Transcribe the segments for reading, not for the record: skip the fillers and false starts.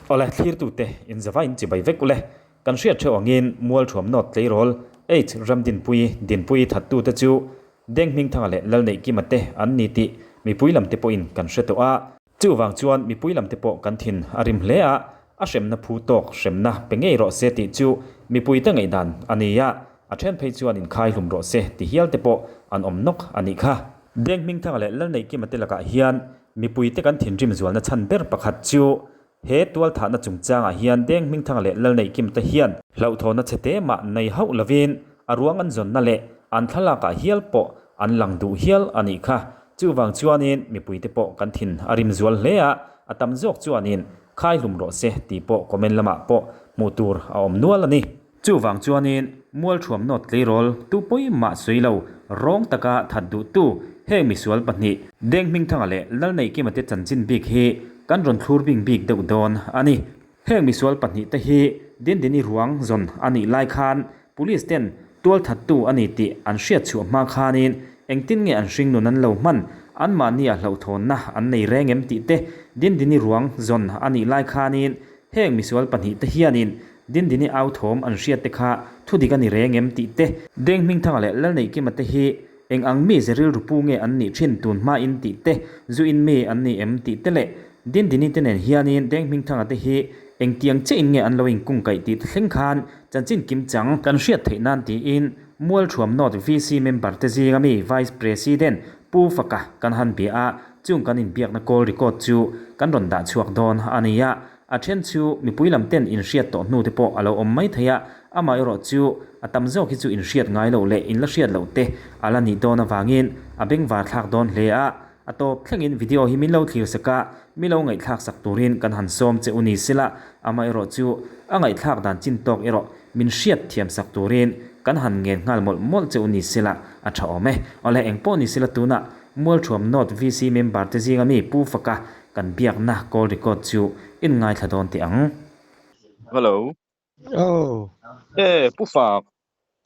Awle, thlirtute inzava in chibai vek ule. Kan hriat theuh angin Mualthuam North tleirawl H Ramdinpuii Dinpuii thattute chu Deng Hmingthanga leh Lalneihkima te an ni tih mipui lamte pawhin kan hre tawh a. Chuvang chuan mipui lamte pawh kan thin a rim hle a, a hremna phu tawk hremna pe ngei rawh se tih chu mipuite ngaihdan a ni a, a then phei chuan inkhai hlum rawh se ti hial te pawh an awm nawk a nih kha. Deng Hmingthanga leh Lalneihkima te lakah hian mipuite kan thinrim zualna chhan ber pakhat chu He tualthahna chungchangah hian Deng Hmingthanga leh Lalneihkim te hian hlauhthawhna chhe te mah nei hauh lovin a ruang an zawnna leh an thlalakah hial pawh an lang duh hial a nih kha. Chuvang chuanin mipuite pawh kan thin a rim zual hle a, a tam zawk chuanin khai hlum rawh se tih pawh comment lamah pawh hmuh tur a awm nual a ni. Chuvang chuanin Mualthuam Nawt tleirawl tu pawi mah sawi lo, rawng taka that duhtu heng misual pahnih, Deng Hmingthanga leh Lalneihkima te chanchin bik hi kan rawn thlur bing bik deuh dawn a ni. Heng misual pahnih te hi Dindini ruang zawn a nih lai khan Police ten tualthattu a ni tih an hriat chhuah hma khanin engtin nge an hringnun an lo hman, anmahni a hlauhthawnna an nei reng em tih te Dindini ruang zawn a nih lai khanin Heng misual pahnih te hianin Dindini au thawm an hriat te kha thu dik a ni reng em tih te, Deng Hmingthanga leh Lalneihkima te hi eng ang mi ze rilru pu nge an nih thin tun hma in tih te, zu in mi an ni em tih te leh Dindini te nen hianin Deng Hmingthanga te hi engtiang chiah in nge an lo inkungkaih tih te thleng khan chanchin kimchang kan hriat theih nan tiin Mualthuam North VC member te zinga mi Vice President Pu Faka kan han bia a, chung kan inbiakna call record chu kan rawn dah chhuak dawn a ni a. A then chu mipui lam ten inhriat tawh hnu te pawh a lo awm mai thei a, amaherawh chu a tam zawk hi chu inhriat ngai loh leh inla hriat loh te a la nih dawn avangin a bengvar thlak dawn hle a. A tawp thlengin video hi min lo thlir sak a, mi lo ngaihthlak sak turin kan han sawm che u ni sela, amaherawh chu a ngaihthlak dan chin tawk erawh Min hriat thiam sak turin kan han ngen nghal mawlh mawlh che u ni sela a tha awm e. Awle eng pawh ni sela tunah Mualthuam North VC member te zinga mi Pu Faka kan biakna call record chu in ngaithla dawn teh ang. Hello. Oh. E Pu Fak.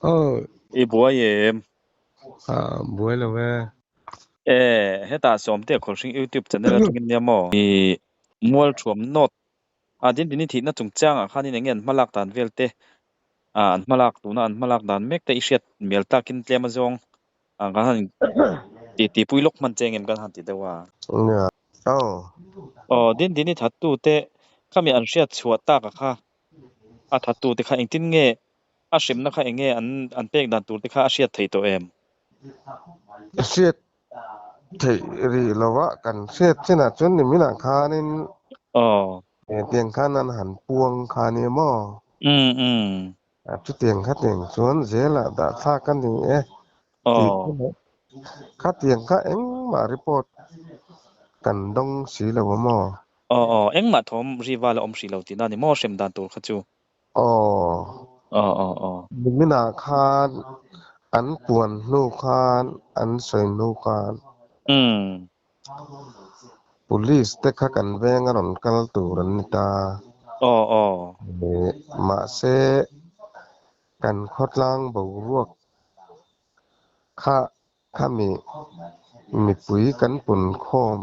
Oh. I buai em? Ah, buai lo e. E hetah Sawmtea Khawlhring YouTube channel atangin nia maw? I Mualthuam North A Dindini thihna chungchangah khanin eng nge an hmalak dan vel te, ah an hmalak tuna an hmalak dan mek te i hriat mial takin tlem azawng ah kan han ti tihpui lawk hman che engem kan han ti deuh a. Nia, aw. Aw, Dindini thattu te khami an hriat chhuah tak a kha, a thattu te kha engtin nge a hremna kha eng nge an an pek dan tur te kha a hriat thei tawh em? Hriat Theih rih lova kan hriat chinah chuan niminah khanin hetiang khan an han puang kha nia maw? Chutiang khatiang chuan zelah dah thlak a ni e tih te leh khatiang kha engmah report kan dawng si lo a maw? Aw aw, engmah thawm ri val a awm hrih lo tihna a ni maw hrem dan tur kha chu? Aw. Aw aw aw. Niminah khan an puan hnu khan an sawi hnu khan. Umm. Police te kha kan veng a rawn kal tur an ni ta. Aw aw. Mahse kan khawtlang boruak kha khami mipui kan pun khawm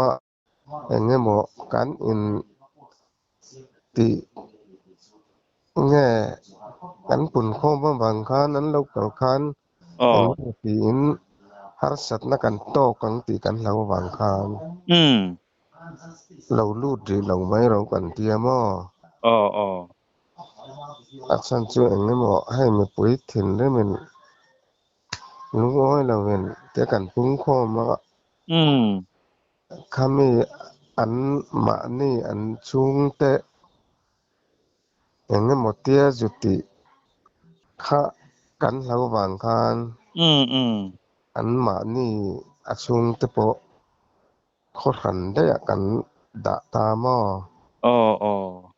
a. Eng emaw kan in tih nge kan pun khawm avang khan an lo kal khan eng emaw tiin harsatna kan tawk ang tih kan hlau avang khan lo lut rih lo mai ro kan tia maw? A chhan chu eng emaw hei mipui thinrimin Lungawi lovin te kan pung khawm a. Khami an mahni an chhungte eng emaw tia zu tih kha kan hlo vang khan an mahni a chhungte pawh khaw hran daih ah kan dah ta maw? Aw aw.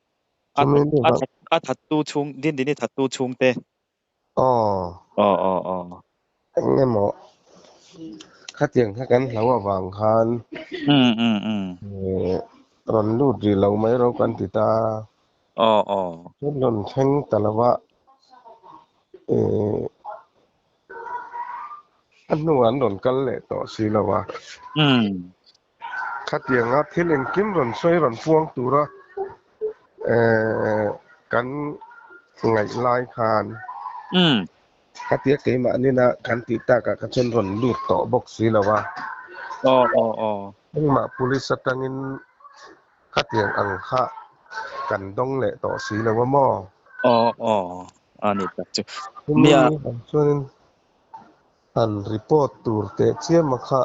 A thattu chhung, Dindini thattu chhungte. Aw. Aw aw aw. Eng emaw khatiang kha kan hlo avang khan Um um um. Rawn lut rih lo mai ro kan ti ta. Aw aw. Chuan rawn thleng ta lo va a hnuah an rawn kal leh tawh si lo a. Um. Khatianga thil engkim rawn sawi rawn puang tura. Eh, kan ngaih lai khan khatia keimah nina kan tih takah kha chuan rawn lut tawh bawk si lo a. Aw aw aw. Engmah police atangin khatiang ang kha kan dawng leh tawh si lo a maw? Aw aw a ni tak chu. Nia. Chumi chuanin han report tur teh chiam a kha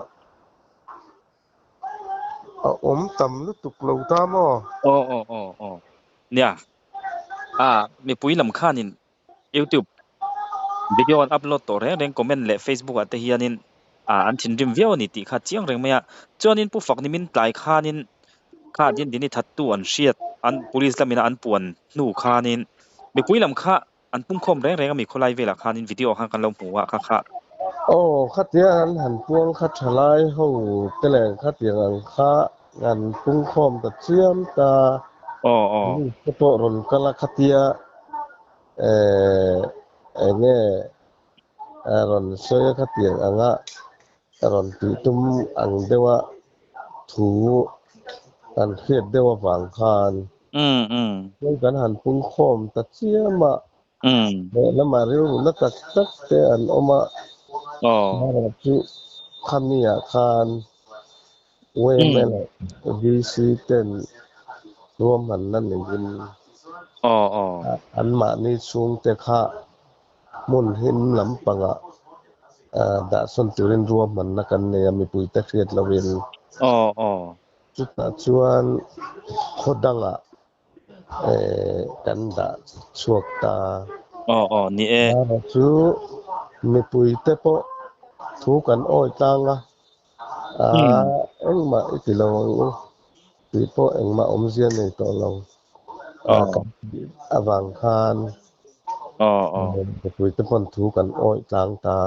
A awm tam lutuk lo ta maw? Aw aw aw aw. Nia. A mipui lam khanin YouTube video an upload tawh reng reng comment leh Facebook ah te hianin a an thinrim viau a ni tih kha chiang reng mai a. Chuanin Pu Faknimin tlai khanin kha Dindini thattu an hriat an police lamina an puan hnu khanin mipui lam kha An pungkhawm reng reng a mi khawlai velah khanin video khan kan lo hmu a kha kha. Aw, khatia an han puang kha thalai ho te leh khatiang ang kha an pungkhawm ta chiam ta. Aw aw. Police te pawh rawn kal a khatia eh enge rawn sawi a khatiang anga rawn tih tum ang deuha thu kan hriat deuh avang khan chuan kan han pungkhawm ta chiam a, lehlamah rilru na tak tak te an awm a, amaherawh chu khamiah khan yma leh VC ten ruahmanna neiin anmahni chhungte kha Hmun him lampangah dahsawn turin ruahmanna kan nei a, mipuite hriat loin. Chutah chuan khaw dangah kan dah chhuak ta. Mara chu mipuite pawh thu kan awi tlang a, engmah i ti lo ang u tih pawh engmah awmzia nei tawh lo. Kan tih avang khan mipuite pawn thu kan awih tlang ta.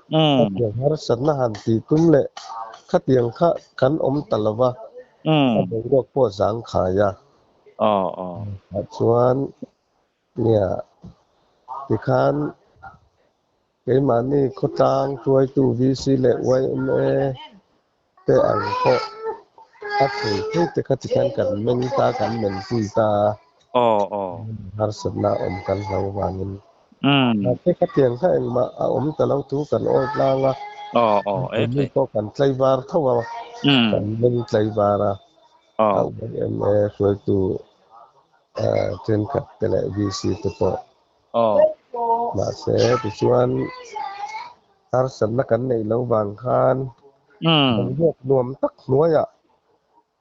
Khatiang harsatna han tih tum leh khatiang kha kan awm ta lo va, a boruak pawh zangkhai a. Tah chuan nia tikhan Keimahni khawtlang hruaitu VC leh yma te ang pawh a thei thei te kha tikhian kan meng ta, kan men pui ta a. Harsatna a awm kan hlo vangin. Mahse khatiang kha engmah a awm ta lo thu kan awi tlang a. Keini pawh kan tlaivar tho a, kan meng tlaivar a. A yma hruaitu thenkhat te leh VC te pawh. Mahse, tichuan harsatna kan neih loh vang khan boruak nuam tak hnuaiah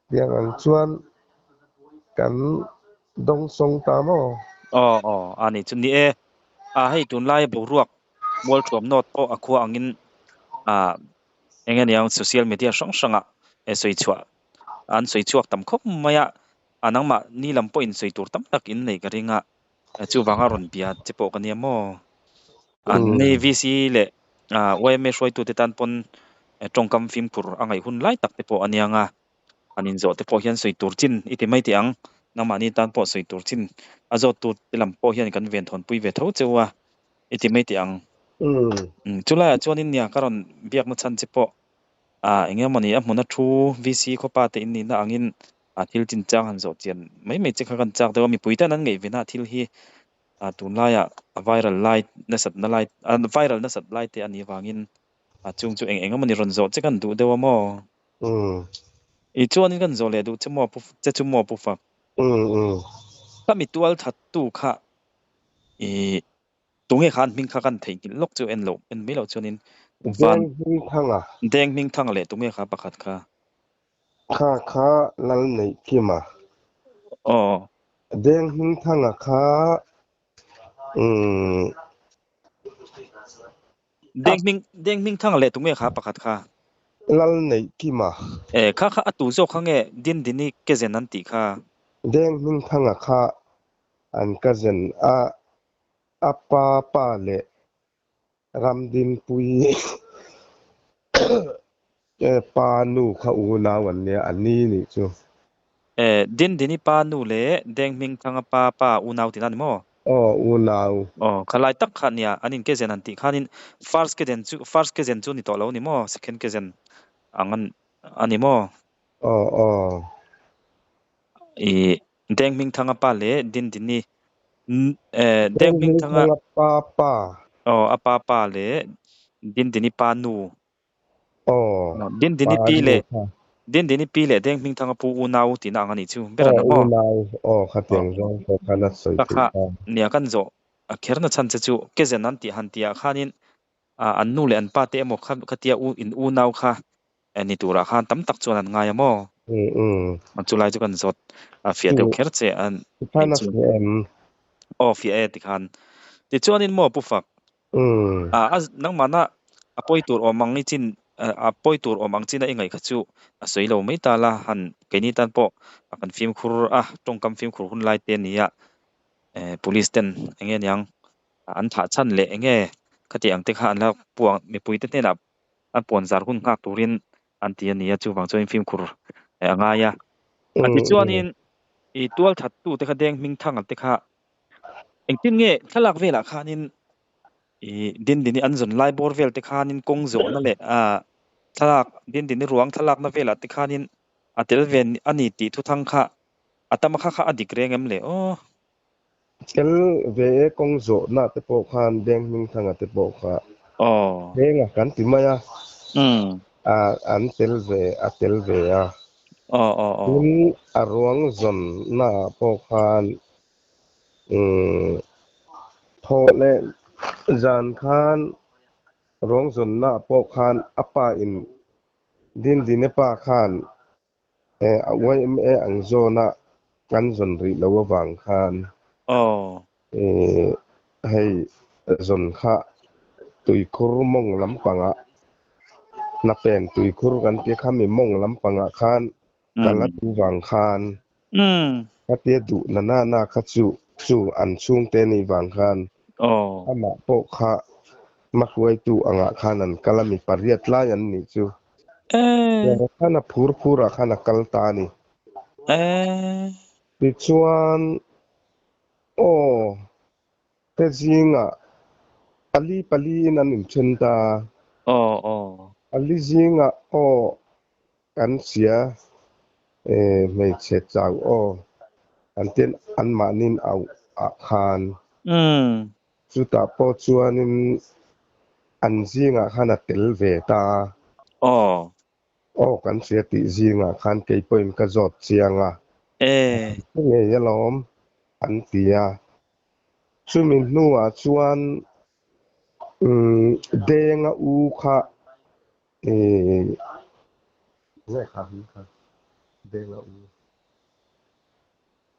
tiang ang chuan kan dawngsawng ta maw? Aw aw, a ni chu ni e. A hei tunlai boruak mualthuam nawt pawh a khua angin a eng nge niang social media hrang hrangah sawi chhuah an sawi chhuak tam khawp mai a, a nangmah ni lam pawhin sawi tur tam tak in nei ka ring a. Chuvanga rawn bia che pawh ka nia maw? An ni VC leh yma hruaitute tan pawn tawngkam fimkhur a ngaih hun lai tak te pawh a niang a. An inzawh te pawh hian sawi tur chin i ti mai teh ang. Nangmahni tan pawh sawi tur chin a zawttu te lam pawh hian kan venthawnpui ve tho cheu a i ti mai teh ang. Chulaiah chuanin nia ka rawn biakna chhan che pawh eng emawni a hmuna thu VC khawpa te in nihna angin A thil chinchang han zawh chian mai mai che kha kan chak deuh a, mipui ten an ngaihven a thil hi a tunlaiah a viral lai nasat na lai a viral nasat lai te a nih avangin a chung chu eng eng emawni rawn zawh che kan duh deuh a maw? I chuanin kan zawh leh duh che maw pu che chu maw pu Fak? Ka mi tual that tu kha i Tunge khan hming kha kan theihnghilh lawk chu en loh en mai loh chuanin van Deng Hmingthanga. Deng Hmingthanga leh tunge kha pakhat kha. Kha kha Lal Neih Kima. Aw. Deng Hmingthanga kha umm. Deng Hming Deng Hmingthanga leh tunge kha pakhat kha. Lal Neih Kima. E kha kha a tu zawk kha nge Dindini Kezen an tih kha. Deng Hmingthanga kha an cousin a A pa pa leh Ramdinpuii pa nu kha unau an nia, a ni nih chu. E, Dindini pa nu leh Denghmingthanga pa pa unau tihna a ni maw? Aw, unau. Aw, khalai tak kha nia, an in kezen han tih khanin first kezen chu first kezen chu ni tawh lo a ni maw? Second kezen ang a ni maw? Aw, aw. I. Denghmingthanga pa leh Dindini Denghmingthanga Denghmingthanga pa pa. Aw a pa pa leh Dindini pa nu. Aw Dindini pa pi nu leh kha. Dindini pi leh Denghmingthanga pu unau tihna ang a nih chu ber Aw an maw? Unau aw Aw khatiang zawng pawh khan a sawi ka theih kha ta. nia kan zawh a kherna chhan che chu kezen an tih han tihah khanin an nu leh an pa te emaw kha khatia u in unau kha ni turah khan tam tak chuan an ngai a maw? Umm umm. Chulai chu kan zawt a fiah deuh kher che a Tikhan nih a chu. fiah em? Aw fiah e tikhan. Tichuanin maw Pu Fak? Umm. A a nangmahna a pawi tur awm ang i chin a pawi tur awm ang china i ngaih kha chu a sawi lo mai ta la han keini tan pawh a kan fimkhur a tawngkam fimkhur hun lai te a ni a police ten eng nge niang an thah chhan leh eng nge khati ang te kha an la puang mipui te hnenah an puan zar hun nghak turin an ti a ni a chuvang chuan fimkhur a ngai a. A tichuanin i tual that tu te kha deng hming thang te kha engtin nge thlalak velah khanin i Dindini an zawn lai bawr vel te khanin kawng zawhna leh a thlalak Dindini ruang thlalakna velah te khanin a tel ve a ni tih thuthang kha a tam a kha kha a dik reng em le aw. Tel ve e kawng zawhna te pawh khan Denghmingthanga te pawh kha Denga kan ti mai a, an tel ve a tel ve a. Tin a ruang zawnna ah pawh khan thawh leh zan khan ruang zawnna ah pawh khan a pa in Dindine pa khan A yma ang zawna kan zawn rih loh avang khan hei zawn kha tuikhur mawng lampangah hnapen tuikhur kan tia kha mi mawng lampangah khan kal a duh vang khan khatia duh na na na kha chu chu an chhungte nih vang khan amah pawh kha hmahruaitu angah khan an kal a mi pariat lai an nih chu. Tiang khan a phur phur ah khan a kal ta a ni. Tichuan, aw, te zingah pali pali in an inthen ta. Pali zingah aw kan hria hmeichhe chau aw an tian anmahniin auh ah khan. Chutah pawh chuanin an zingah khan a tel ve ta a. Aw. Aw kan hria tih zingah khan kei pawhin ka zawt chiang a. E. Ka ngei alawm an ti a. Chumi hnuah chuan umm Denga u kha ih nge kha hming kha Denga u.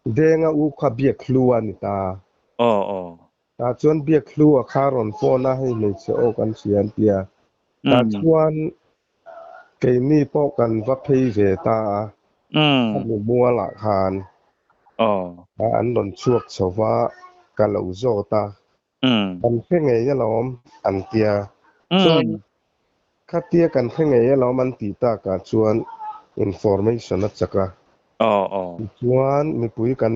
Denga u kha biak hlu a ni ta. Aw aw. Tah chuan biak hlu a kha rawn phone a, hei hmeichhe aw kan hria an ti a. Tah chuan keini pawh kan va phei ve ta a, a mi mualah khan an rawn chhuak chho va, ka lo zawt a. Kan hre ngei alawm an tia. Chuan khatia kan hre ngei alawm an tih takah chuan information a chak a. Tichuan mipui kan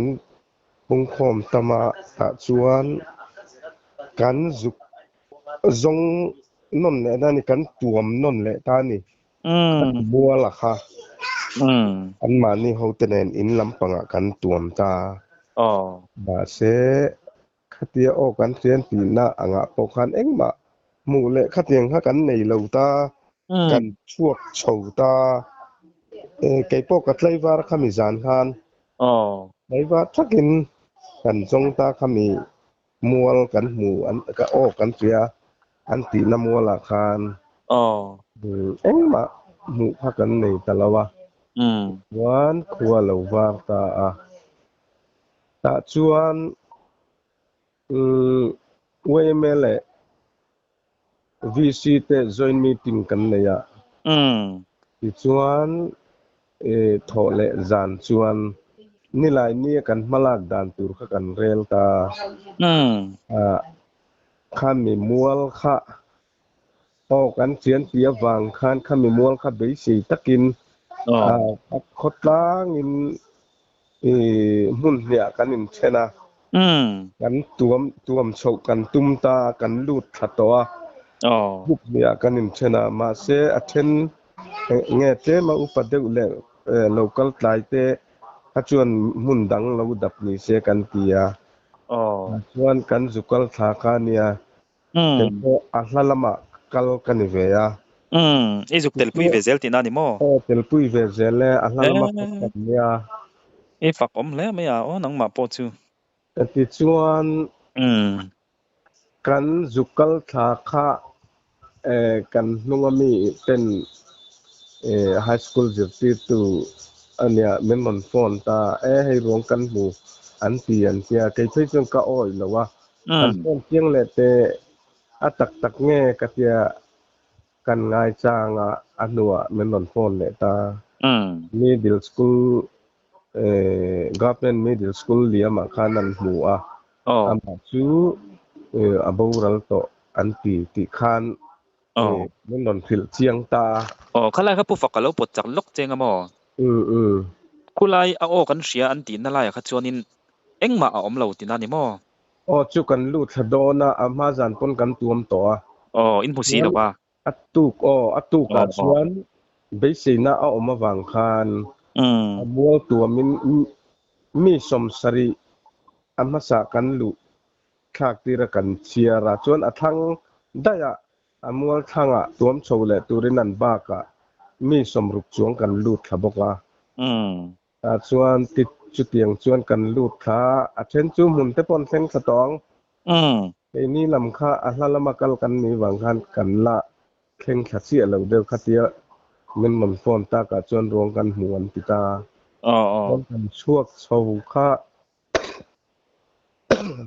pungkhawm tam a, tah chuan kan zuk zawng nawn leh ta a ni, kan tuam nawn leh ta a ni. Muala kha anmahni hote nen in lampangah kan tuam ta a. Mahse Khatia aw kan hrian tihna angah pawh khan engmah hmuh leh khatiang kha kan nei lo ta, kan chhuak chho ta. E, kei pawh ka tlaivar khami zan khan tlaivar thakin kan zawng ta khami mual kan hmu an ka aw kan hria an tihna mualah khan engmah hmuh kha kan nei ta lo a. Chuan khua lo var ta a. Tah chuan yma leh VC te joint meeting kan nei a. Tichuan thawh leh zan chuan nilai nia kan hmalak dan tur kha kan rel ta. Khami mual kha Aw, kan chian tih avang khan khami mual kha beisei takin khawtlangin hmun hniah kan inthen a, kan tuam tuam chhoh kan tum ta a, kan lut thla tawh a, group hniah kan inthen a, mahse a then nge tlema upa deuh leh local tlai te. kha chuan hmun dang lo dap ni se kan ti a. Chuan kan zu kal thla kha a nia. Kei pawh a hla lamah kal ka ni ve a. Umm, i zuk telpui ve zel tihna a ni maw? Aw, telpui ve zel e, a hla lama kal ka ni nia. I fak awm hle mai a, aw nangmah pawh chu. Tichuan, kan zuk kal thla kha kan hnunga mi ten high school zirtirtu a nia min rawn phone ta, e hei ruang kan hmu an ti an tia, kei phei chuan ka awih lo a, kan phone chiang leh teh a tak tak nge ka tia kan ngai chang a, a hnuah min rawn phone leh ta. Middle school Government Middle School liamah khan an hmu a, amah chu a boral tawh an ti tih khan min rawn hrilh chiang ta a. Aw, khalai kha Pu Fak ka lo pawt chak lawk cheng a maw? Khulai a aw kan hria an tihna laiah kha chuanin engmah a awm lo tihna a ni maw? Aw, chu kan lut thla dawn a, a hma zan pawn kan tuam tawh a. Aw, in hmu si lo a. A tuk aw, a tukah chuan beiseina a awm avang khan a mual tuamin mi 70 a hmasa kan luh thlak tira kan chhiar a, chuan a thlang daih a, a mual thlangah tuam chho leh turin an bakah mi 60 chuang kan lut thla bawk a. Tah chuan ti chutiang chuan kan lut thla a, a then chu hmun te pawh an thleng thla tawh ang. Keini lam kha a hla lama kal kan nih vang khan kan la thleng thla chiah lo deuh khatia min rawn phone takah chuan ruang kan hmu an ti ta. Chuan kan chhuak chho kha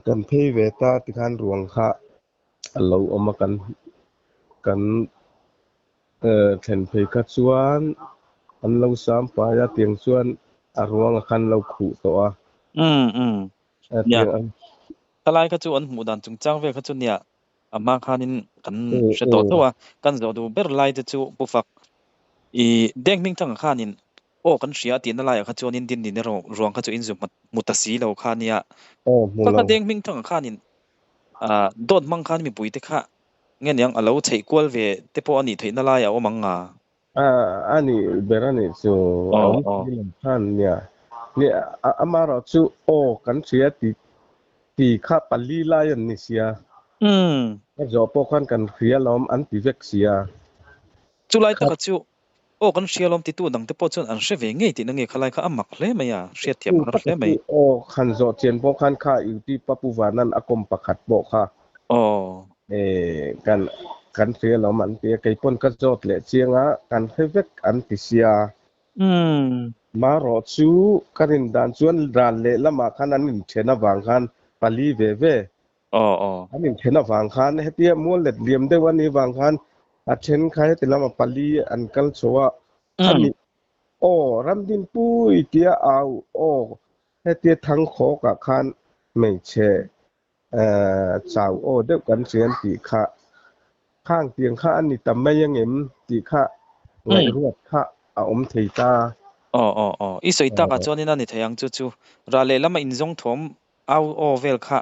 kan phei ve ta tikhan ruang kha a lo awm a kan kan thlen phei kha chuan an lo sam pai a tiang chuan a ruang a khan lo khuh tawh a. Nia khalai kha chu an hmuh dan chungchang vel kha chu nia a hma khanin kan hre tawh tho a kan zawh duh ber lai te chu Pu Fak i Deng Hmingthanga khanin aw kan hria a tihna laiah kha chuanin Dindin erawh ruang kha chu in zu hmu ta si lo kha nia kha kha Deng Hmingthanga khanin dawt hmang khan mipui te kha nge niang a lo chheih kual ve te pawh a nih theihna lai a awm ang nga? A nih ber a nih chu a awm si lo khan nia. Nia amaherawh chu aw kan hria ti ti kha pali lai an ni sia. Ka zawh pawh khan kan hria lawm an ti vek sia. Chulai taka chu Aw kan hria lawm titu dangte pawh chuan an hre ve ngei tihna nge khalai kha a mak hle mai a, hriatthiam a har hle mai. Aw khan zawh chian pawh khan kha UT Papu Vanan a kawm pakhat pawh kha kan kan hria lawm an ti a, kei pawn ka zawt leh chiang a, kan hre vek an ti sia. Marawh chu ka rin dan chuan ral leh lamah khan an inthen avang khan pali ve ve An inthen avang khan hetia mual let liam deuh a nih vang khan a then kha heti lama pali an kal chho a, khami aw Ramdinpui tia au aw hetia thangkhawkah khan hmeichhe chau aw deuh kan hria an tih kha khang tiang kha a ni ta mai angem tih kha ngaihruat kha a awm thei ta. Aw aw aw i sawi takah chuanin a ni thei ang chu chu ral lehlam a inzawng thawm Au aw vel kha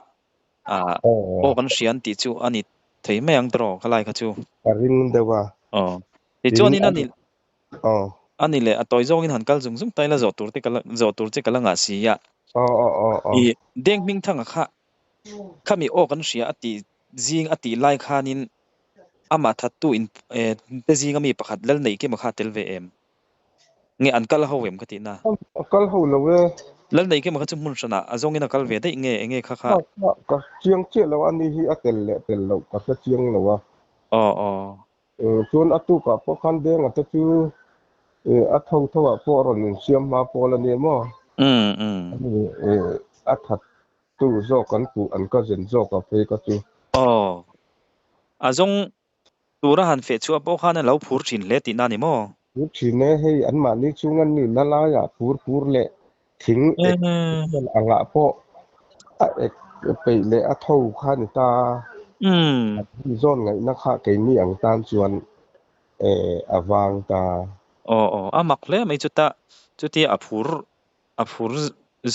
aw kan hria an tih chu a ni thei mai ang tawh khalai kha chu. Ka ring deuh a. Aw. Tichuanin a ni a ni leh a tawi zawngin han kal zung zung ta ila zawh tur te ka la zawh tur che ka la ngah si a. Aw aw aw aw. I Deng Hmingthanga kha khami aw kan hria a tih zing a tih lai khanin amah thattu in te zinga mi pakhat Lalneihkima kha a tel ve em? Nge an kal ho em ka tih na? A kal ho lo e. Lal nei kema kha chu hmun hranah a zawngin a kal ve daih nge enge kha kha? Kha ka chiang chiah lo a ni hi a tel leh tel loh ka hre chiang lo a. Aw aw. Chuan a tukah pawh khan Denga te chu a tho tho ah pawh a rawn insiam hma pawl a ni maw? A that tu zawk an puh an cousin zawk a phei kha chu. Aw. A zawng Tura han feh chhuah pawh khan a lo phur thin hle tihna a ni maw? Phur thin e, hei anmahni chung an nihna laiah phur phur leh thing ek vel angah pawh a ek peih leh a tho kha a ni ta. A hun zawn ngaihna kha keini ang tan chuan a vang ta. Aw aw, a mak hle mai chuta chutia a phur a phur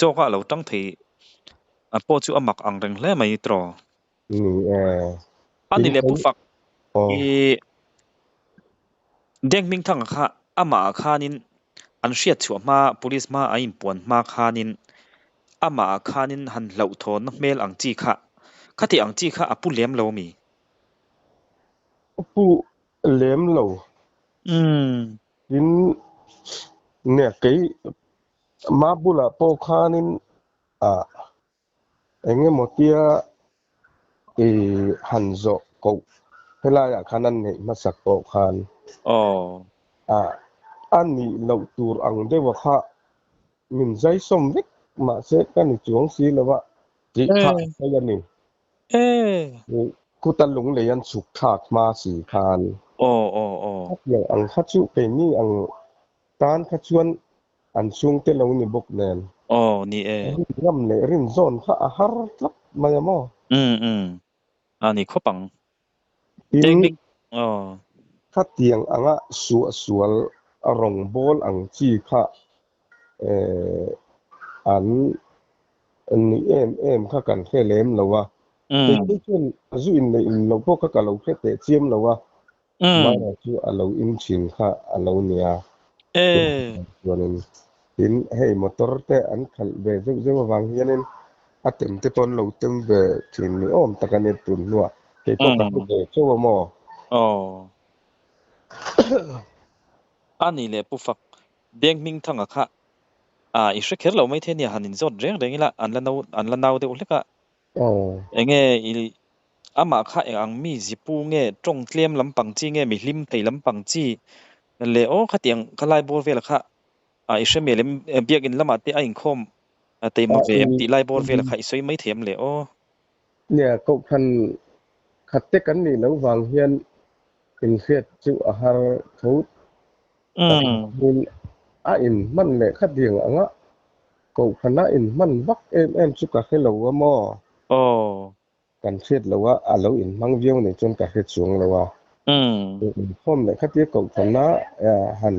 zawka a lo tang thei a pawh chu a mak ang reng hle mai tiraw? Ni e. A ni leh Pu Fak i Deng Hmingthanga kha amah ah khanin An hriat chhuah hma, police hma a inpuan hma khanin amah ah khanin han hlauhthawnna hmel ang chi kha, khati ang chi kha a pu lem lo mi? A pu lem lo. Tin, nia kei ma bulah pawh khanin ah Eng emaw tia i han zawh koh helaiah khan an neih hmasak pawh khan a nih loh tur ang deuha kha min zaisawm vek mahse ka ni chuang si lo a tih kha a sawi a ni. Khuta lunglei an chhuk thlak hma si khan a piang ang kha chu keini ang tan kha chuan An chhungte lo ni bawk nen. Aw, ni e. Rin ngam leh rin zawn kha a har tlat mai a maw? Umm umm. A ni khawp ang. Tin, Technic aw. Khatiang anga suahsual rawngbawl ang chi kha eh an ni em em kha kan hre lem lo a. Kei phei chuan zu in leh in lo pawh kha ka lo hre teh chiam lo a. Mara chu a lo in thin kha a lo nia. Chuanin tin hei motor te an khalh ve zeuh zeuh avang hianin a tem te pawh an lo tem ve thin ni awm tak a ni tun hnuah. Kei pawh ka hmu ve chauh a maw? Aw. A ni leh Pu Fak, Denghmingthanga kha a i hre kher lo maithei nia han inzawt reng reng ila an la no an la nau deuh hlek a. Enge i amah kha eng ang mi zipu nge tawng tlem lampang chi nge mi hlim thei lampang chi leh aw khatiang kha lai bawr vela kha a i hre mial em biakin lamah te a inkhawm teima ve em tih lai bawr vela kha i sawi mai thei em le aw. Nia kohhran khat te kan nih loh vang hian inhriat chu a har tho tak in a inhman leh khatiang anga kohhrana inhman vak em em chu ka hre lo a maw? Aw. Kan hriat lo a, a lo inhmang viau nei chuan ka hre chuang lo a. Inkhawm leh khatia kohhrana han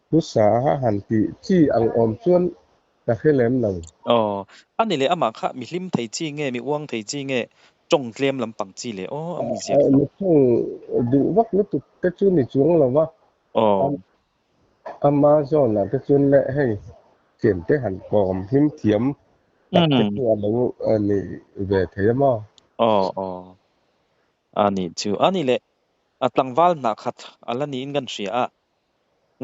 thusa a han tih chi ang awm chuan ka hre lem lo. Aw. A ni leh amah kha mi hlim thei chi nge, mi uang thei chi nge, tawng tlem lampang chi leh aw a mi zia kha. Mi tawng duh vak lutuk te chu ni chuang lo va. Aw. Ama zawnah te chuan leh hei thiante han kawm hlim thiam tak te chu a lo ni ve thei a maw? Aw aw. A nih chu. A nih leh a tlangval hnah khat a la niin kan hria a.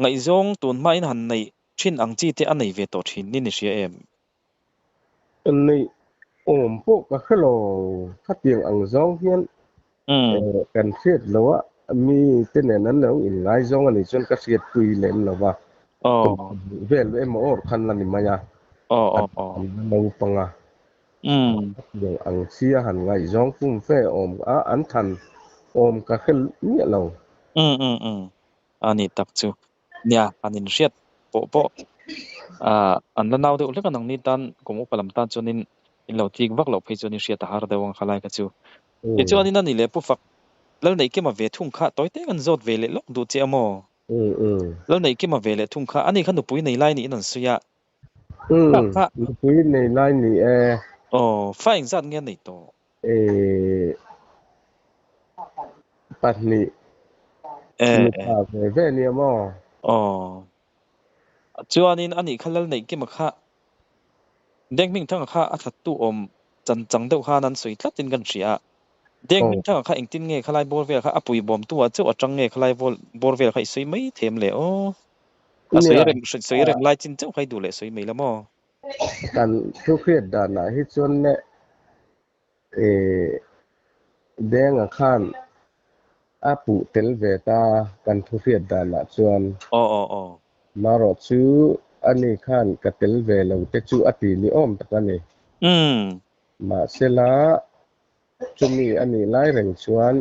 Ngaihzawng tun hmain han neih thin ang chi te a nei ve tawh thin ni ni hria em? Neih awm pawh ka hre lo, khatiang ang zawng hian kan hriat lo a, mi te nen an lo inngaizawng a nih chuan ka hriatpui lem lo va, kum vel emaw awr khan la ni mai a, an la naupang a, khatiang ang chi a han ngaihzawng pum fe awm a, an than awm ka hre miah lo. A ni tak chu. Nia, han inhriat pawh pawh ah an la nau deuh hlek a nangni tan kum upa lam tan chuanin in lo tik vak loh phei chuan in hriat a har deuh ang kha lai kha chu. Tichuanin a ni leh Pu Fak, Lalneihkima ve thung kha tawi te kan zawt ve leh lawk duh che a maw? Lalneihkima ve leh thung kha ani kha nupui nei lai niin an sawi a. Umm, nupui nei lai ni e. Aw, fa engzat nge a neih tawh? Eh, pahnih mipa ve ve nia maw? Aw. Chuanin anih kha lal neih kima kha Denghmingthanga kha a thattu awm chan chang deuh khan an sawi tlatin kan hria a. Denghmingthanga kha engtin nge khalai bawr vel kha a pui bawmtu ah chauh atang nge khalai bawr vel kha i sawi mai them le aw. A sawi rem sawi rem lai chin chauh kha i duh leh sawi mai la maw? Kan thu hriat danah hi chuan le eh Denga khan a puh tel ve ta kan thu hriat danah chuan. Aw aw aw. Marawh chu ani khan ka tel ve lo te chu a ti ni awm tak a ni. Mahsela chumi a nih lai reng chuan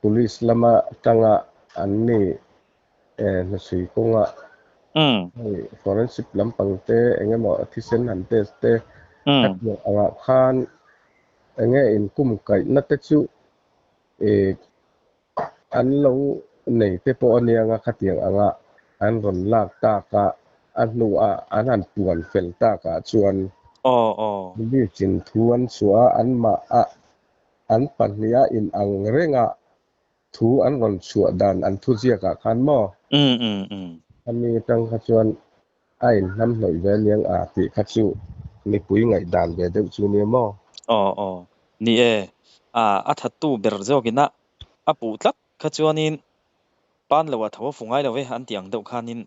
police lama tanga an ni eh hnasui kawnga hei forensic lampang te eng emaw thisen han test te khatiang angah khan eng nge inkum kaihna te chu eh an lo nei te pawh a nia nga khatiang anga an rawn lak tak a, a hnuah an han puan fel takah chuan police in thu an chhuah a, anmah a an pahniha inang renga thu an rawn chhuah dan an thuziakah khan maw? Ami atang kha chuan. A inhnamhnawih ve aniang a tih kha chu mipui ngaihdan ve deuh chu nia maw? Aw aw. Ni e. A a thattu ber zawkina a puh tlat kha chuanin pan loah tho a fu ngai lo e an tih ang deuh khanin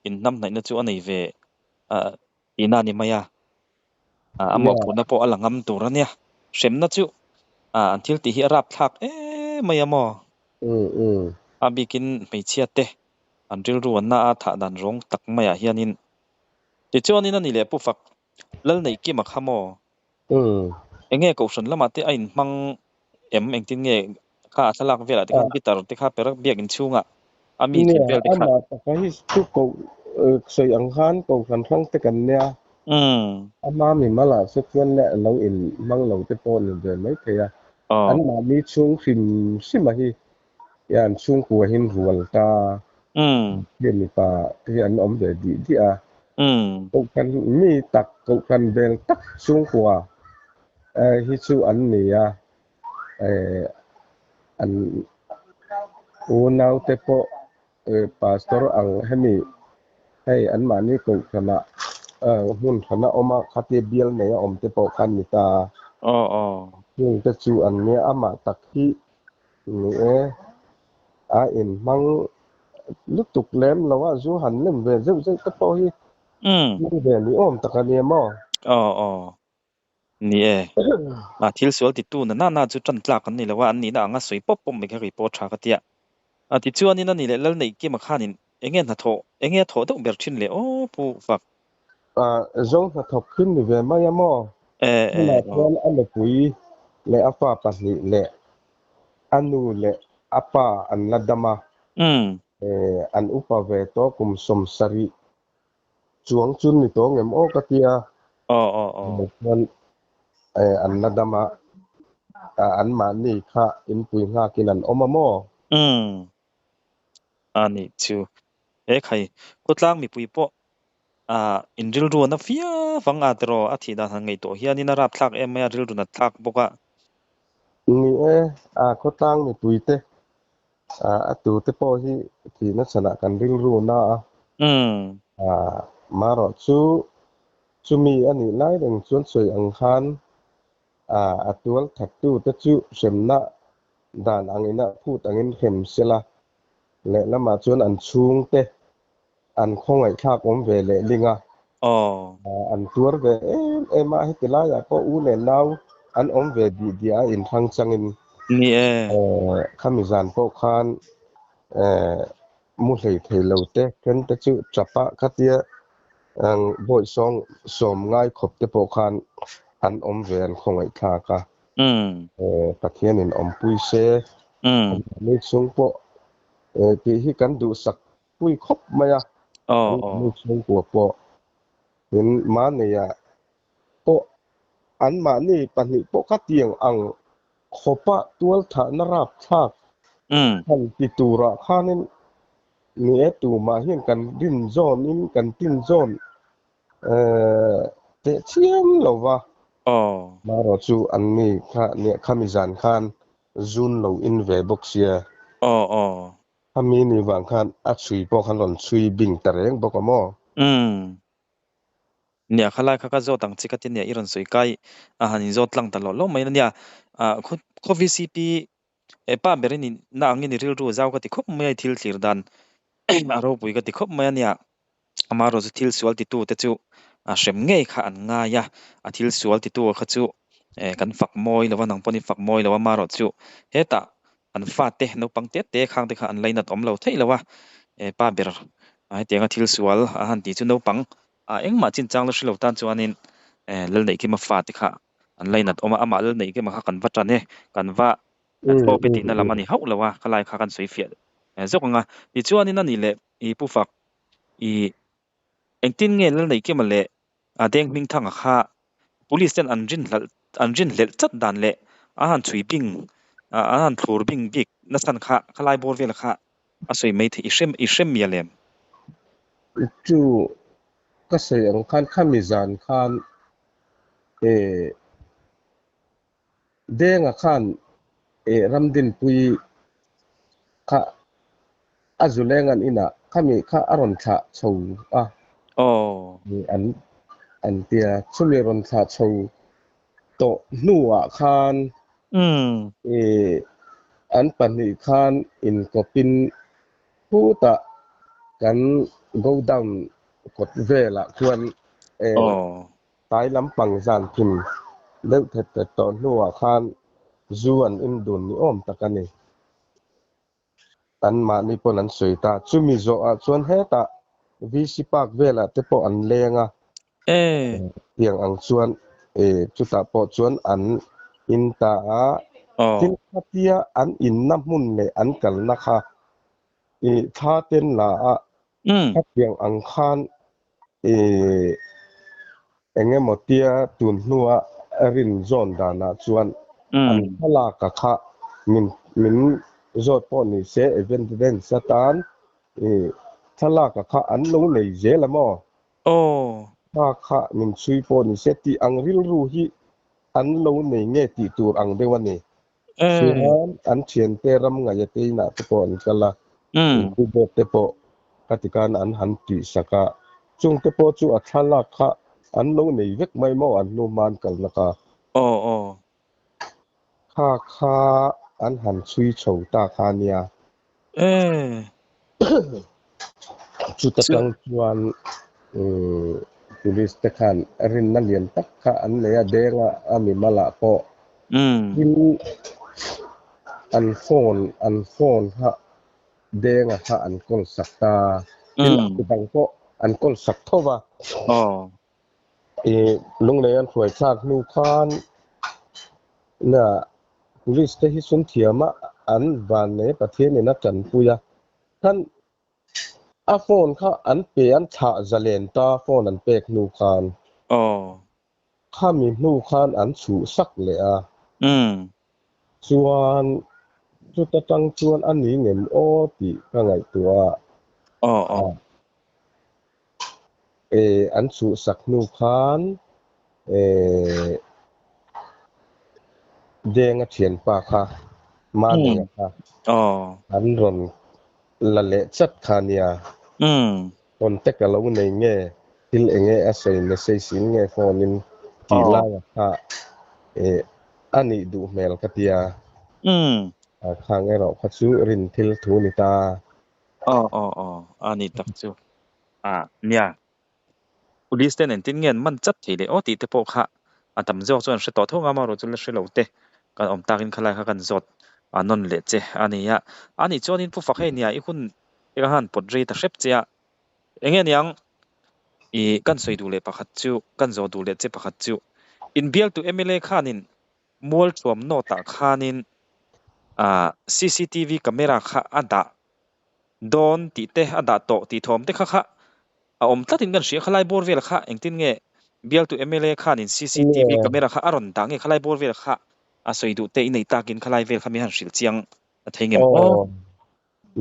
inhnamhnaihna chu a nei ve tihna a ni mai a. A mawhphurhna pawh a la ngam tur a nia. Hremna chu an thil tih hi a rapthlak em mai a maw? A bikin hmeichhia te an rilru an na a thah dan rawng tak maiah hianin tichuanin a ni leh Pu Fak Lalneihkima kha maw? Eng nge Kohhran lamah te a inhmang em? Engtin nge kha a thlalak velah te khan guitar te kha perak biak inchhungah a mi tih vel te kha. Nia, amah taka hi chu koh sawi ang khan Kohhran hrang te kan nia. Ama mimalah chu chuan leh a lo inhmang lo te pawh ni ve mai thei a. Anmahni chhung hrim hrima hi hian chhungkua hi rual ta hi mipa te hi an awm ve dih dih a. Kohhran mi tak, kohhran vel tak chhungkua hi chu an ni a. An unaute pawh Pastor ang hemi hei anmahni kohhranah hmun hrana awm a, khatia bial nei a awm te pawh kha an ni ta a. Chungte chu an nia, amah tak hi Ni e, a inhmang lutuk lem lo a, zu han lem ve zeuh zeuh te pawh hi hmang ve ni awm tak a nia maw? Aw aw, ni e. A thil sual titu na na na chu tan tlak an ni lo a, an nihna anga sawi pawp pawp mai kha kei pawh tha ka tia. A tichuanin a ni leh Lalneihkima khanin enge hnathawh, enge a thawh deuh ber thin le aw Pu Fak? Zo hnathawk khi ni ve mai a maw? Tunah chuan a nupui leh a fa pahnih leh a nu leh a pa an la dam a, an upa ve tawh kum 70 chuang chu ni tawh ngem aw ka tia. Chuan an la dam a, anmahni kha inpui nghakin an awm a maw? A nih chu. He khai, khawtlang mipui pawh ah in rilru a na fiau vang a tiraw a thih dan han ngaihtuah hianin a rapthlak em mai a, rilru nat thlak bawk a. Ni e, a khawtlang mipui te ah a tu te pawh hi thihna chhanah kan rilru na a. Ah marawh chu chumi a nih lai reng chuan sawi ang khan ah a tual thattu te chu hremna dan angin a phut angin hrem sela, lehlamah chuan an chhungte an khawngaihthlak awm ve leh ling a, an tuar ve em em a, heti laiah pawh u leh nau an awm ve dih dih a inhrang changin khami zan pawh khan mu hlei thei lo te then te chu tap a khatia bawi sawng sawm ngai khawp te pawh khan an awm ve an khawngaihthlak a. Pathianin awmpui se, mi chhung pawh tih hi kan duhsak pui khawp mai a, mi chhungkua pawh tin mahnia pawh anmahni pahnih pawh kha tiang ang khawpa tualthahna rapthlak han ti turah khanin ni e tumah hian kan rin zawnin kan tin zawn teh chiam lo va. Marawh chu an ni kha nia khami zan khan zun lo in ve bawk sia. Khami ni vang khan a chhui pawh khan rawn chhui bing ta reng bawk a maw? Nia khalai kha ka zawt ang che ka ti nia i rawn sawi kai a han inzawt tlang ta lawh lawh mai ania. Khaw VCP He pa ber in na angin i rilru a zau ka ti khawp mai a, i thil thlir dan a ropui ka ti khawp mai a nia. Amaherawhchu chu thil sual titu te chu a hrem ngei kha an ngai a, a thil sual titu kha chu kan fak mawi lo va, nang pawhin i fak mawi lo a, amaherawhchu hetah an fate naupang te te khang te kha an lainat awm lo theih lo a, pa ber hetianga thil sual a han tih chu naupang engmah chinchang la hre lo tan chuanin Lalneihkima fate kha an lainat awm a, amah lal neih kema kha kan va tan e, kan va thlawp e tihna lam a ni hauh lo a, khalai kha kan sawi fiah zawk ang a. Tichuanin a nih leh i Pu Fak, i engtin nge lal neih kema leh a Deng Hmingthanga kha Police ten an rinhlelh an rinhlelh chat dan leh an han chhui bing an han thlur bing bik nachhan kha khalai bawr vel kha a sawi mai theih i hrem i hrem mial em? Chu ka sawi ang khan khami zan khan Denga khan Ramdinpui kha a zuleng an inah khami kha a rawn thlah chho a. Aw. An an tia chumi rawn thlah chho tawh hnuah khan ih an pahnih khan inkawpin khutah kan go down kawt velah chuan tlai lampang zan thim deuh thet thet tawh hnuah khan zu an in dun ni awm tak a ni. An mahni pawn an sawi ta. Chumi zawhah chuan hetah VC Park velah te pawh an leng a. Tiang ang chuan chutah pawh chuan an in ta a. Tin khatia an inna hmun leh an kalna kha thla ten la a. Khatiang ang khan eng emaw tia tun hnua rin zawn danah chuan an thlalak a kha min min zawt pawh ni se evidence atan thlalak a kha an lo nei zel a maw? Kha kha min chhui pawh ni se tih ang rilru hi an lo nei nge tih tur ang deuh a ni. Chuan an thiante ram ngaih a te inah te pawh an kal a, keyboard te pawh ka ti khan an han tih sak a, chung te pawh chu a thlalak kha an lo nei vek mai maw an hnu hma an kalna kha. Kha kha an han chhui chho ta kha nia. Chuta tang chuan police te khan rinna lian tak kha an nei a, denga a mimalah pawh tin an phone an phone kha denga kha an kawl sak ta, tin a dang pawh an kawl sak tho va. Lunglei an hruai thlak hnu khan na police te hi sum thiam a an van nei Pathian in a tanpui a khan a phone kha an pe an thlah zalen ta phone an pek hnu khan khami hnu khan an chhuh sak leh a chuan chuta tang chuan a ni ngem aw tih ka ngaihtuah a. An chhuhsak hnu khan Denga thianpa kha Manenga kha an rawn la leh chat kha nia. Contact a lo nei nge thil eng nge a sawi message in nge phone in tih laia kha a nih duh hmel ka tia. Khang erawh kha chu rin thil thu ni ta. Aw aw aw a ni tak chu. A nia. Police te nen tin nge an man chat thei leh aw tih te pawh kha a tam zawk chuan hre tawh tho ngam a rawh chu la hre lo te kan awm takin khalai kha kan zawt a nawn leh che a nia. A nih chuanin Pu Fak hei nia i hun ka han pawt rei ta hrep che a. Enge niang i kan sawi duh leh pakhat chu kan zawh duh leh che pakhat chu inbialtu mla khanin Mualthuam North ah khanin ah cctv camera kha a dah dawn tih te a dah tawh tih thawm te kha kha a awm tlatin kan hria khalai bawr vel kha engtin nge bialtu mla khanin cctv camera kha a rawn dah nge khalai bawr vel kha a sawi duh te i nei takin khalai vel kha mi han hrilh chiang a thei ngem aw.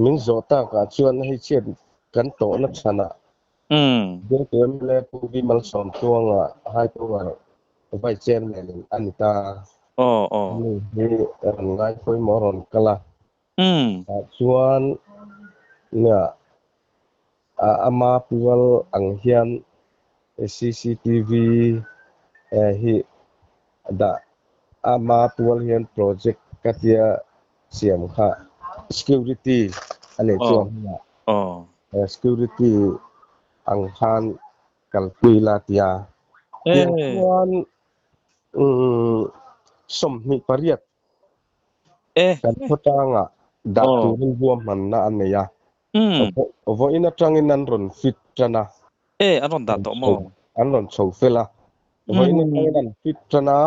Min zawh takah chuan hei chhiat kan tawhna chhanah Bialtu mla Pu V Malsawmtluanga High Power Vice Chairman in a ni ta. Ani hi rawn ngai pawimawh rawn kal a. Tah chuan nia ama pual ang hian cctv hi dah ama pual hian project ka tia siam kha security a nei chuang hmunah security ang khan kalpui la tia tiang chuan 28 kan khawtangah dah turin huamhmanna a nei a vawiin atangin an rawn fit tan a. E, an rawn dah tawh maw? An rawn chho fel a. Vawiin atangin an fit tan a,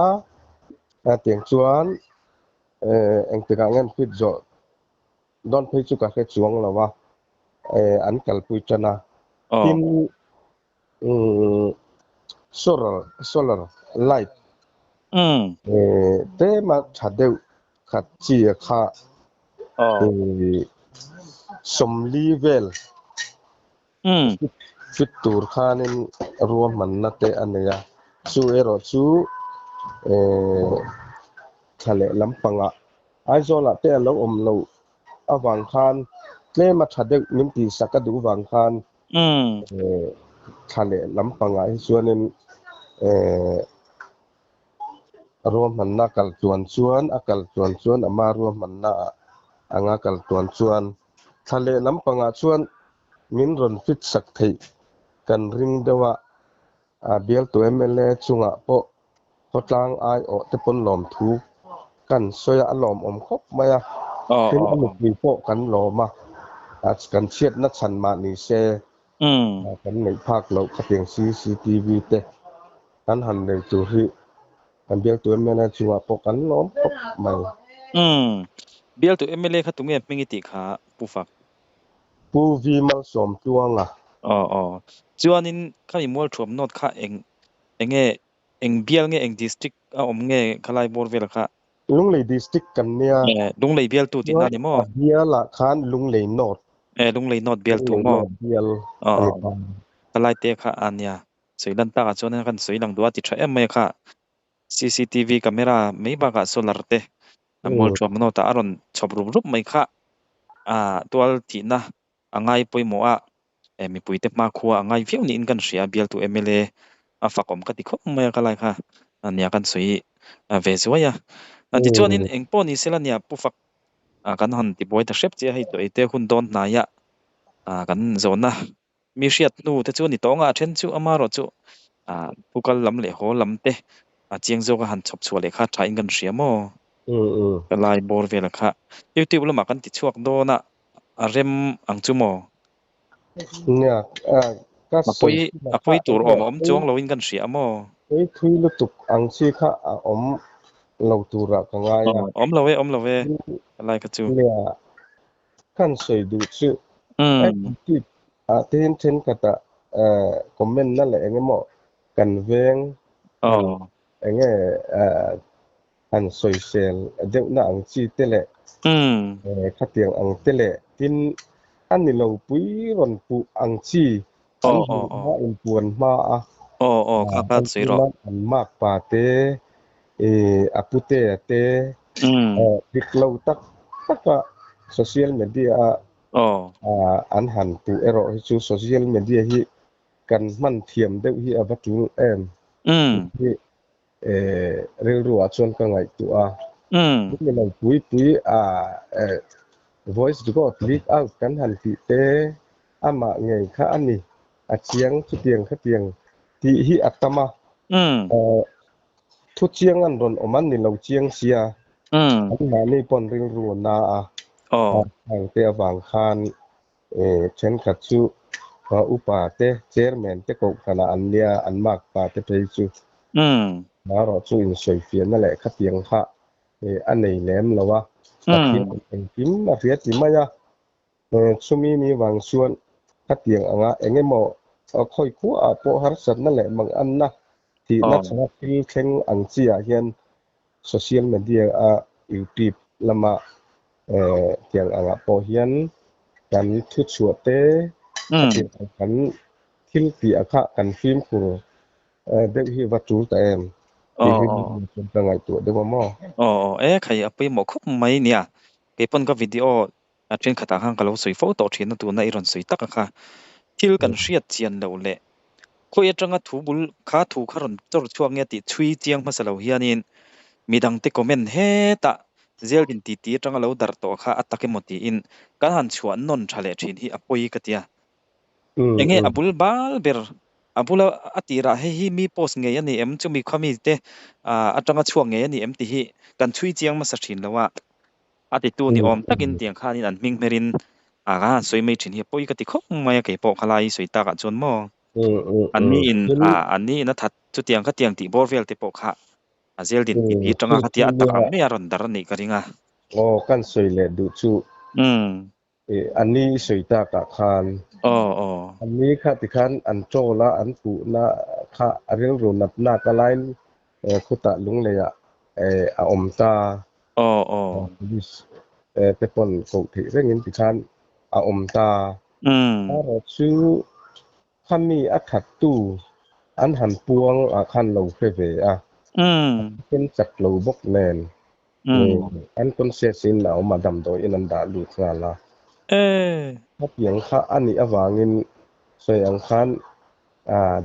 tiang chuan engtikah nge an fit zawh dawn phei chu ka hre chuang lo a, an kalpui tan a. Tin, solar solar light tlema tha deuh khat chi a kha 40 vel Fit tur khanin ruahmanna te a nei a, chu erawh chu thla leh lampangah Aizawlah te a lo awm loh avang khan tlem a tha deuh min tihsak a duh vang khan Thla leh lampangah hi chuanin eh ruahmanna kal tluan chuan a kal tluan chuan ama ruahmanna ah anga kal tluan chuan thla leh lampangah chuan min rawn fit sak theih kan ring deuh a, a bialtu mla chungah pawh khawtlang aiawh te pawn lawmthu kan sawi a, a lawmawm khawp mai a, tin a nupui pawh kan lawm a, kan chhiatna chhan mah ni se kan neih phak loh khatiang cctv te kan han nei tur hi kan bialtu mla chungah pawh kan lawm khawp mai. Umm. Bialtu mla kha tunge hming i tih kha Pu Fak? Pu V Malsawmtluanga. Aw aw. Chuanin khami Mualthuam North kha eng enge eng bial nge eng district a awm nge khalai bawr vel kha? Lunglei district kan nia. Eh Lunglei bialtu tihna a ni maw? A bialah khan Lunglei North. Eh Lunglei North bialtu maw? Lunglei North bial a ni ta. Khalai te kha a nia. Sawi lan takah chuan kan sawi lang duh a ti tha em mai a kha. Cctv camera mai bakah solar te a mual thuam nawt ah a rawn chhawp rup rup mai kha a tual thihna a ngai pawimawh a, eh mipuite hmakhua a ngai viau niin kan hria a, bialtu mla a fakawm ka ti khawp mai a ka lai kha nia kan sawi ve zuai a. Tichuanin engpawh ni sela nia pu fak kan han tibuai ta hrep che a, hei tawh eite hun dawn hnaiah kan zawhna Mi hriat hnu te chu a ni tawng a, a then chu amarawh chu pu kal lam leh haw lam te a chiang zawk a han chhawp chhuah leh kha tha in kan hria maw? Ka lai bawr vel kha YouTube lamah kan ti chhuak dawn a, a rem ang chu maw? Nia, ka A sawi pawi chinah a kha pawi tur enge awm a awm chuang loin kan hria maw? Pawi thui lutuk ang chi kha a awm lo turah ka ngai a. Awm lo e, awm lo e, ka lai kha chu. Nia, Kan sawi duh chu YouTube ah te hian thenkhatah comment na leh eng emaw kan veng han eng nge han sawisel deuh na ang chi te leh khatiang ang te leh tin a ni lo pui rawn puh ang chi an hmuh hma inpuan hma a an makpa te a putea te dik lo tak taka social media a an han puh erawh hi chu social media hi kan hman thiam deuh hi a va tul em tih hi rilru ah chuan ka ngaihtuah a. Ni lo pui pui a voice record leak out kan han tih te amah ngei kha a ni a chiang chutiang khatiang tih hi a tam a. Thu chiang an rawn awm an ni lo chiang sia, anmahni pawn rilru a na a, heng te avang khan thenkhat chu upa te, chairman te kohhranah an nia, an makpa te phei chu marawh chu insawifiahna leh khatiang kha a nei lem lo a, Pathian engkim a hria ti mai a. Chumi ni vang chuan khatiang anga eng emaw khawi khuaah pawh harsatna leh manganna thihna chhana thil thleng ang chiah hian social media a YouTube lama tiang angah pawh hian kan thuchhuah te khatiang ang kan thil tih ah kha kan fimkhur deuh hi va tul ta em tih hi ka ngaihtuah deuh a maw? Aw aw e khai a pawimawh khawp mai nia keipawn ka video A thenkhatah khan ka lo sawi fo tawh thin a, tuna i rawn sawi tak a kha. Thil kan hriat chian loh leh khawi atanga thu bul kha thu kha rawn chawr chhuak nge tih chhui chiang hmasa lo hianin midangte comment hetah zeldin titi atanga lo darh tawh kha a tak emaw tiin kan han chhuah nawn tha leh thin hi a pawi ka tia. Enge a bul bal ber a bula a tirah hei hi mi post ngei a ni em chumi khaw mite atanga chhuak ngei a ni em tih hi kan chhui chiang hmasa thin lo a. A titu ni awm takin tiang khanin an hming hmerin a ka han sawi mai thin hi a pawi ka ti khawp mai a, keipawh khalai sawi takah chuan maw an ni in an ni in a that chutiang khatiang tih bawr vel te pawh kha a zel din tih tih atanga khatia a tak ang mai a rawn dar a nih ka ring a. Aw kan sawi leh duh chu an ni i sawi takah khan an ni kha tikhan an troll a an puhna kha a rilru natnak a lain khutah lungleiah a awm ta. Aw aw. Police te pawn koh theih rengin tikhan a awm ta. Erawh chu khami a thattu an han puang ah khan lo hre ve a. A thisen chak lo bawk nen unconscious in a awm a damdawiin an dah lut nghal a. Khatiang kha a nih avangin sawi ang khan.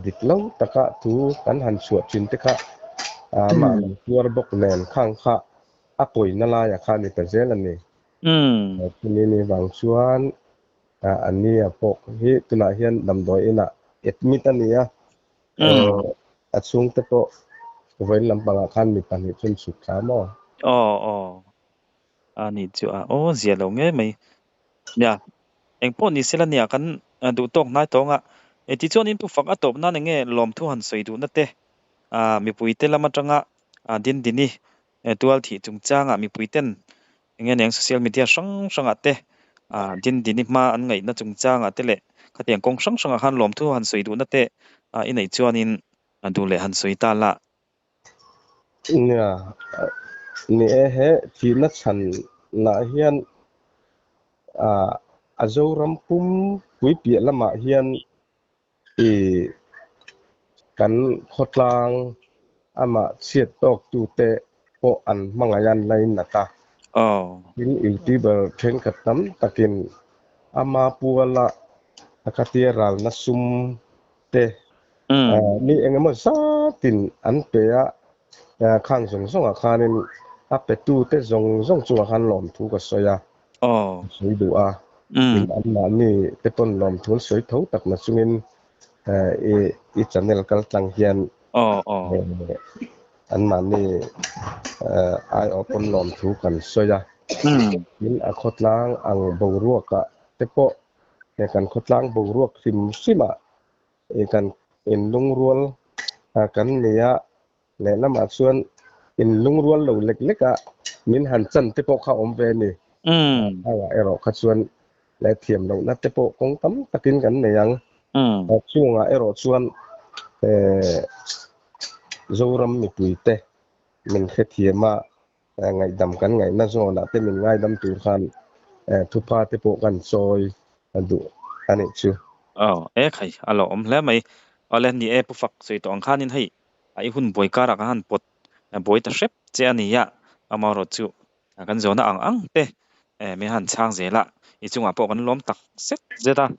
Dik lo taka thu kan han chhuah thin te kha amah lo tuar bawk nen khang kha a pawina laiah kha a ni ta zel a ni. Chumi ni vang chuan Ania pawh hi tunah hian damdawi inah admit a ni a, a chhungte pawh vawiin lampangah khan mi pahnih chu an chhuk thla maw? Aw aw. A ni chu a aw zia lo ngei mai. Nia, engpawh ni sela nia kan duh tawk hnai tawng a. E tichuan in pufak a tawp nan enge lawmthu han sawi duhna te mipuite lam atanga Dindini tual thih chungchangah mipuiten enge niang social media hrang hrangah te Dindini hma an ngaihna chungchangah te leh khatiang kawng hrang hrangah khan lawmthu han sawi duhna te i neih chuanin duh leh han sawi ta la. Nia, ni e he thihna chhan lah hian a Zoram pum pui piah lamah hian i kan khawtlang amah chhiat tawk tute pawh an hmangaih an lainat a. Tin, YouTuber thenkhat tam takin ama puala a khatia ralna sum te mi eng emaw zatin an pe a, khang zawng zawngah khanin a petute zawng zawng chungah khan lawmthu ka sawi a, ka sawi duh a, tin anmahni te pawn lawmthu an sawi tho tak na chungin i channel kal tlang hian anmahni aiawh pawn lawmthu kan sawi a, tin a khawtlang ang boruakah te pawh He kan khawtlang boruak hrim hrimah kan inlungrual kan ni a, lehlamah chuan inlungrual lo lek lek a min han chan te pawh kha awm ve a ni. Aia erawh kha chuan leh thiam lohna te pawh kawng tam takin kan nei ang. Chungah erawh chuan Zoram mipuite min hrethiam a, Ngaihdam kan ngaihna zawnah te min ngaidam tur khan thupa te pawh kan chawi duh a nih chu. Aw, e khai, a lo awm hle mai. Awle, ni e, Pu Fak sawi tawh ang khanin hei a i hun buai karah ka han pawt buai ta hrep che a nia, amaherawh chu kan zawhna ang ang te min han chhang zel a, i chungah pawh kan lawm tak zet zet a.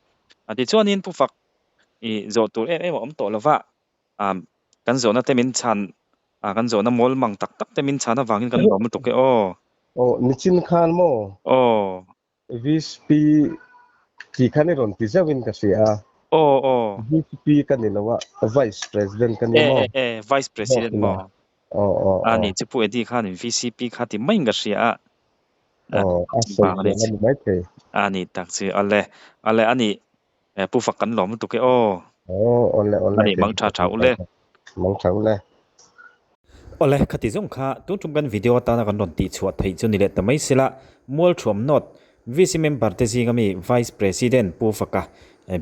Tichuanin Pu Fak i zawh tur em em a awm tawh lova, Kan zawhna te min chhan, kan zawhna mawl mang tak tak te min chhan avangin kan lawm lutuk e aw. Aw, nichin khan maw? Aw. VSP tih khan i rawn ti zauhin ka hria a. Aw, aw. VSP ka ni lo a, Vice President ka ni maw? E, e, e, Vice President maw? Aw, aw, aw. A ni, chu Pu Eddie khanin VCP kha ti maiin ka hria a. Aw, a sawi fiah a ni maithei. A ni tak chu, awle, awle, a ni, Pu fak kan lawm lutuk e aw. Aw awle awle. Ani mang tha tha ule. Mang tha ule. Awle khati zawng kha tun tum kan video atana kan rawn tih chhuah theih chu ni leh ta mai sela Mualthuam North VC member te zinga mi Vice President Pu Faka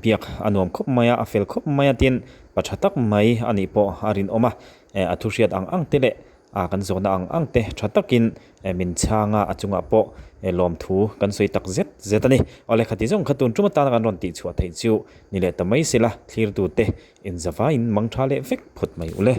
biak a nuam khawp mai a, a fel khawp mai a tin pa tha tak mai a nih pawh a rinawm a, a thu hriat ang ang te leh A kan zawhna ang ang te tha takin min chhang a, a chungah pawh lawmthu kan sawi tak zet zet a ni. Awle khati zawng kha tun tum atana kan rawn tihchhuah theih chu ni leh ta mai sela, thlirtute inzavaiin mang tha leh vek phawt mai ule.